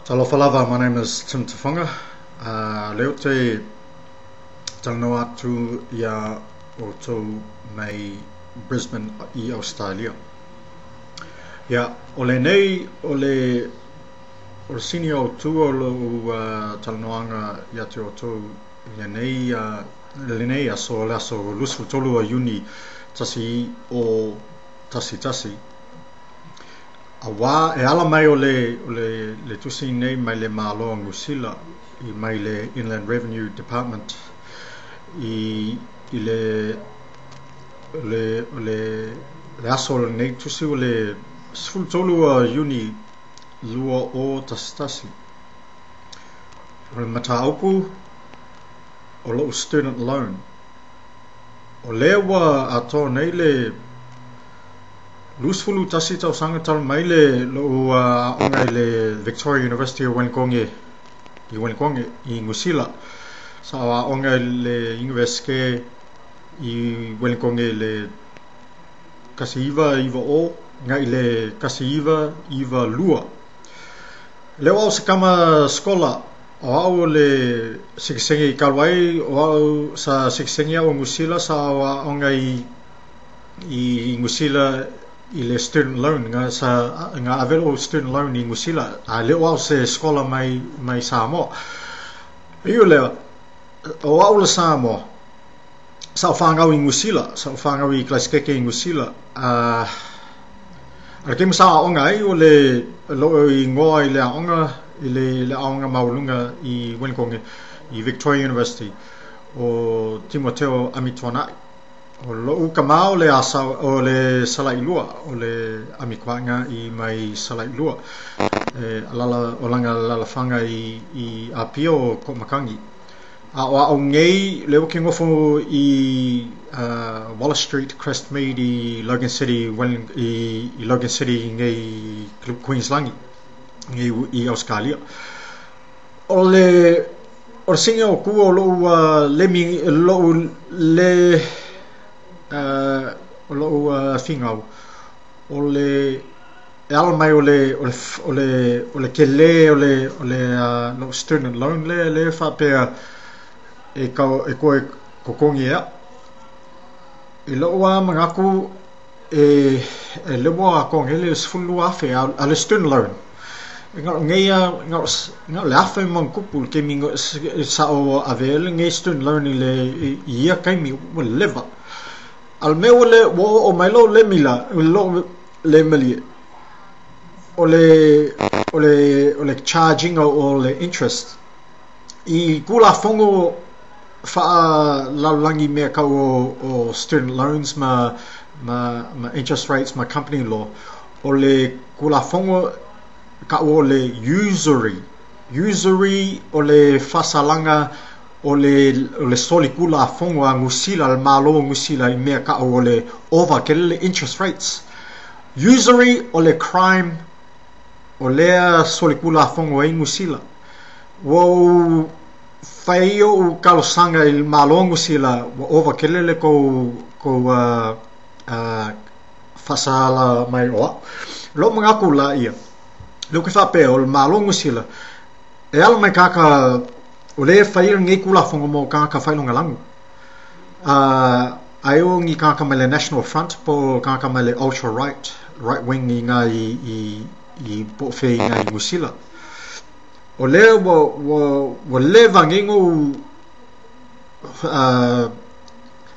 Talofa lava, my name is Tim Tufunga. Lea ou te talanoa atu iā outou mai Brisbane i Ausetalia. Ia, o lenei o le o le sini autu o lou talanoaga ia te outou i lenei lenei aso, le aso 23 o Iuni 1011, auā e ala mai o le, o le, le tusi nei mai le Malo o Niu Sila i mai le Inland Revenue Department i, i le, le, le, le aso o lenei tusi o le 13 o Iuni 2011. O le mataupu o lou student loan. O lea ua atoa nei le 21 tausaga talu mai le lou aoga i le Victoria University o Wellington i Wellington i Niu Sila. Sa ou aoga i le Iunivesite i Wellington i le 1990 agai i le 1992. Lea ua au se tama sekola, o au o le sekesege talu ai o au sa sekesege au i Niu Sila sa ou aoga i i Niu Sila i le student loan nga sa nga ave lou student loan i Niu Sila a le o au se sekola mai mai Samoa. E ui o lea, o au le Samoa sa ou fanau i Niu Sila, sa ou fanau i Karaisikeike i Niu Sila. A le taimi sa aoga ai o le lou igoa i le aoga i le le aoga maualuga i Wellington i Victoria University o Timoteo Amituanai. O lou tama o le asa o le Salailua, o le Amituaʻiga i mai Salailua e alala o lana alalafaga i i Apia o Koʻomakagi. A o au nei lea ou te nofo i Wallace Street, Crestmead i Logan City, i, i Logan City nei Queensland nei i Ausetalia. O le o le sini autu o lou lemi lou le o lou finau o le e ala mai o le o le o le o le tele o le o le lou student loan lea lea faapea e kau e koe totogi e au. I lou lava manatu e e lea ua atoa nei le 12,000 a le student loan. E na o nei lava na o na o le 1,000 ma ona tupu le taimi sa ou ave ai lenei student loan i le i ia taimi ua leva. A o le mea ua le ua oo mai lou lemi la lou le malie o le o le o le charge ina o le interest i Tulafono faalalolagi mea tau o, o student loans ma, ma, ma interest rates ma company law, o le Tulafono tau o le usury. Usury o le faasalaga o le, o le solitulafono a Niu Sila, le Malo o Niu Sila i mea tau o le ova tele le interest rates. Usury o le crime o lea solitulafono ai Niu Sila. Ua ou fai ou talosaga i le Malo o Niu Sila ua ova tele le tou tou faasala mai o au. Lou manatu la ia, lea ou te faapea o le Malo o Niu Sila e ala mai kāka o lea e fai lenei Tulafono mo kāka failogalagu. Ai o ni kāka mai le National Front po o kāka mai le ultra right, right wing i ngā i, i, i po o fea i ngā i Niu Sila. O lea ua, ua, ua leva nei nou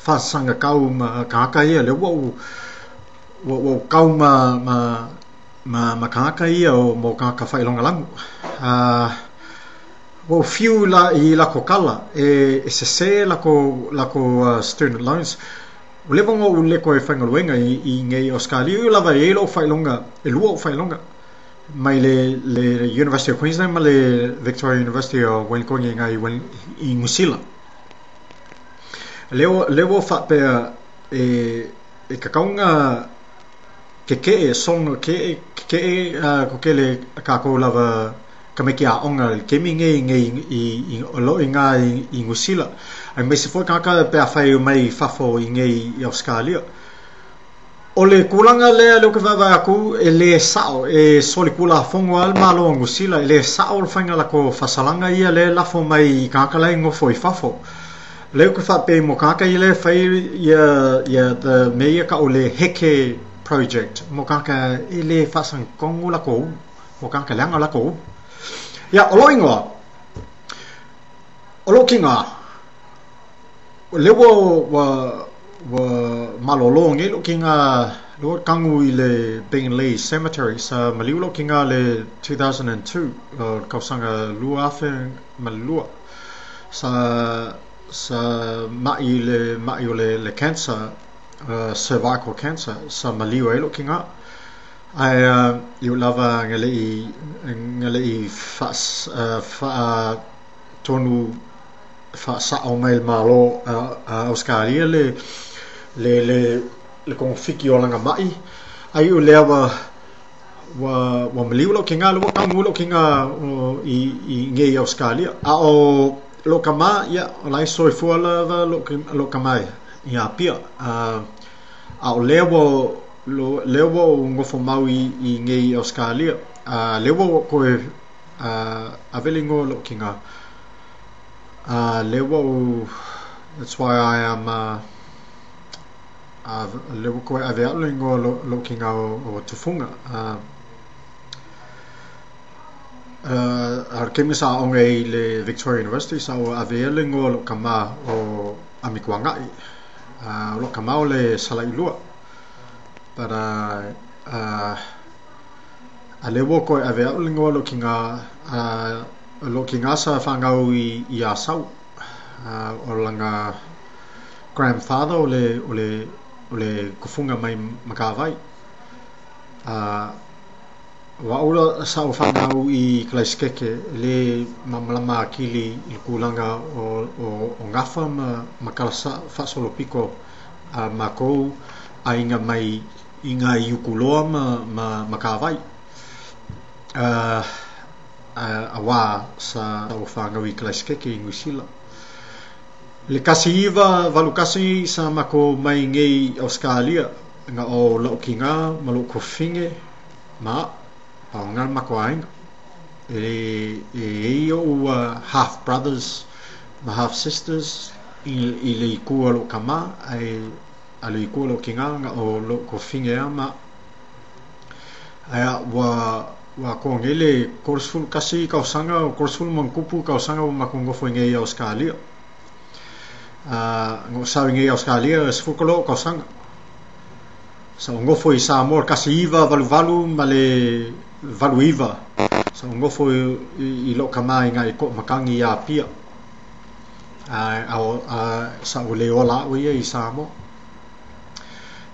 faasaga kau ma kāka ia, lea ua ou, ua, ua ou kau ma, ma, ma, ma kāka ia o mo kāka failogalagu. Ua ou fiu la i lako kala e, e sesē lako, lako student loans. Ua leva ona ou le toe faigaluega i, i nei Ausetalia. E ui lava e i ai lou faailoga, e lua ou faailoga mai le, le University of Queensland ma le Victoria University o Wellington i i, i Niu Sila. Lea ua, lea ua faapea e, e tatau ona kekeʻe, soona keʻe, kekeʻe koke le kākou lava tamaiti aoga i le taimi nei nei i, i, o lo o i ina i, i Niu Sila. Aemaise foi tagata pe afai e omai i fafo i nei i Ausetalia. O le kulaga lea lea ou te vaavaai atu e le sao, e solitulafono lava le Malo o Niu Sila, e le sao le faiga o latou faasalaga ia lea e lafo mai i tagata la e nofo i fafo. O lea ou te faapea mo tagata ia lea e fai ia ia the mea ia e tau o le Heke Project mo tagata e le faasagitonu latou ulu, mo tagata leaga latou ulu. Ia, o lou igoa, o lou tiga, O lea ua ua ua malolo nei lou tiga lea ua tanu i le Beenleigh Cemetery sa maliu lou tiga i le 2002 o le tausaga 2002 sa sa mai i le mai o le cancer cervical cancer sa maliu ai lou tiga ae e ui lava ina le i ina le i faatonu faasao mai e le Malo a Ausetalia le le le le togafiti o lana mai, a iu lea ua ua ua maliu lou tiga, lea ua taunuu lou tiga i i nei i Ausetalia. A o lou tama, ia, o la e soifua lava lou lou tama i Apia. A o lea ua lea ua ou nofo mau i i nei i Ausetalia, a lea ua ou toe ave le igoa o lou tiga. Lea ua ou that's why I am lea ua toe ave au le igoa o lou tiga o Tufuga. A o le taimi sa aoga ai i le Victoria University sa ou avea le igoa o lou tama o Amituanai. O lou tama o le Salailua. But a lea ua toe ave au le igoa o lou tiga o lou tiga sa fanau i Asau. O lana grandfather o le o le o le tufuga mai Matavai. O au la sa ou fanau i Kalaesekete e le malamalama atili i le tulaga o o o gafa ma ma tala faasolopito a matou aiga mai i nai Utuloa ma ma Matavai. Auā sa ou fanau i Kalaesekete i Niu Sila. I le 1981 sa matou omai nei i Ausetalia na o lou tiga ma lou tuafafine ma a'u, pau lena le matou aiga. E e i ai o'u half brothers ma half sisters i i le itu a lou tama ae a le itu a lou tiga na o lou tuafafine lava ma a'u. Ae ua ua atoa nei le 31 tausaga, 30 ma ona tupu tausaga ua matou nofo i nei i Ausetalia. Na ou sau i nei i Ausetalia e 13 o'u tausaga. Sa ou nofo i Samoa i le 1988 ma le 89. Sa ou nofo i lou tama i nai Toamatagi i Apia. A sa ou le ola a'u ia i Samoa.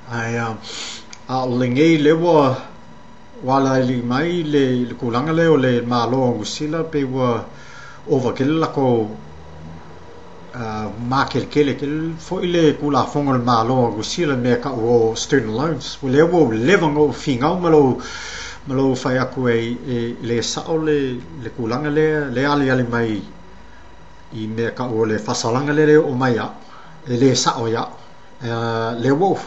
Ae a o lenei lea ua ua aliali mai le le tulaga lea o le Malo o Niu Sila pei ua ova tele le latou makeletele tele foi le Tulafono a le Malo o Niu Sila i mea e tau o student loans. Lea ua leva ona ou finau ma lou ma lou fai atu e e le sao le le tulaga lea lea e aliali mai i mea e tau o le faasalaga lea e oo mai ia au, e le sao ia au. Lea ua ou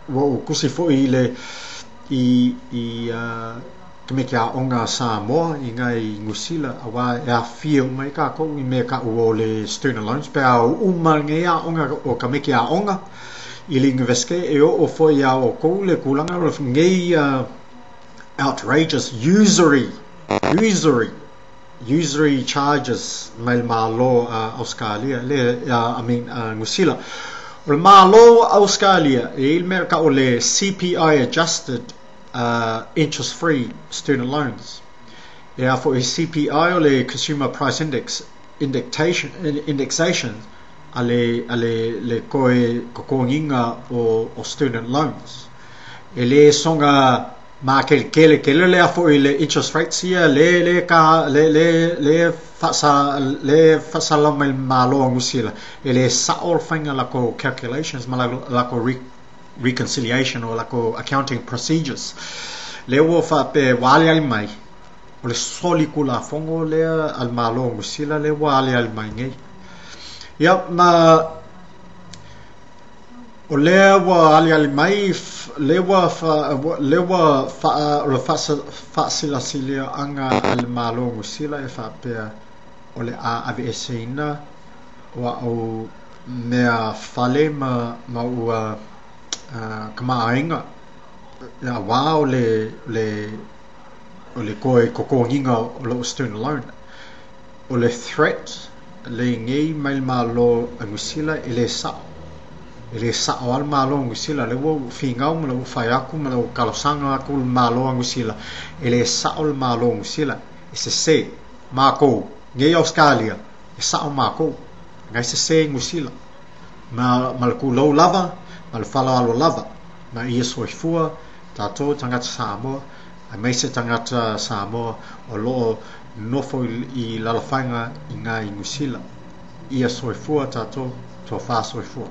ua ou tusi foi i le i i tamaiti aoga a Samoa i nai Niu Sila auā e aafia uma ai tatou i mea e tau o le student loans pe a uma lenei aoga o tamaiti aoga i le Iunivesite e oo foi iā outou le tulaga o lenei outrageous usury usury usury charges mai le Malo a Ausetalia le I mean a Niu Sila. O le Malo o Ausetalia e i ai le mea e tau o le CPI adjusted interest free student loans. E a foi CPI o le Consumer Price Index indexation indexation a le a le le toe totogiina o o student loans. E le soga makeletele tele lea foi le interest rates ia le le ka le le le faasa le faasalalau mai le Malo o Niu Sila e le sao le faiga latou calculations ma latou reconciliation o latou accounting procedures. Lea ua faapea ua aliali mai o le solitulafono lea a le Malo o Niu Sila lea ua aliali mai nei. Ia ma O lea ua aliali mai, lea ua lea ua o le faasilasilaga a le Malo o Niu Sila e faapea o le a aveeseina o a'u mea fale ma ua tamaoaiga auā o le toe totogiina o lo'u student loan. O le threat lenei mai le Malo a Niu Sila e lē sa'o, e lē sa'o lava le Malo o Niu Sila. Lea ua ou finau ma lou fai atu ma lou talosaga atu i le Malo a Niu Sila, e lē sa'o le Malo o Niu Sila, e sesē. Matou nei Ausetalia e sa'o matou, na e sesē Niu Sila. Ma le tulou lava ma le faaaloalo lava. Ma ia soifua tatou tagata Samoa, aemaise tagata Samoa o loo nofo i alaalafaga i ina i Niu Sila. Ia soifua tatou, tofa soifua.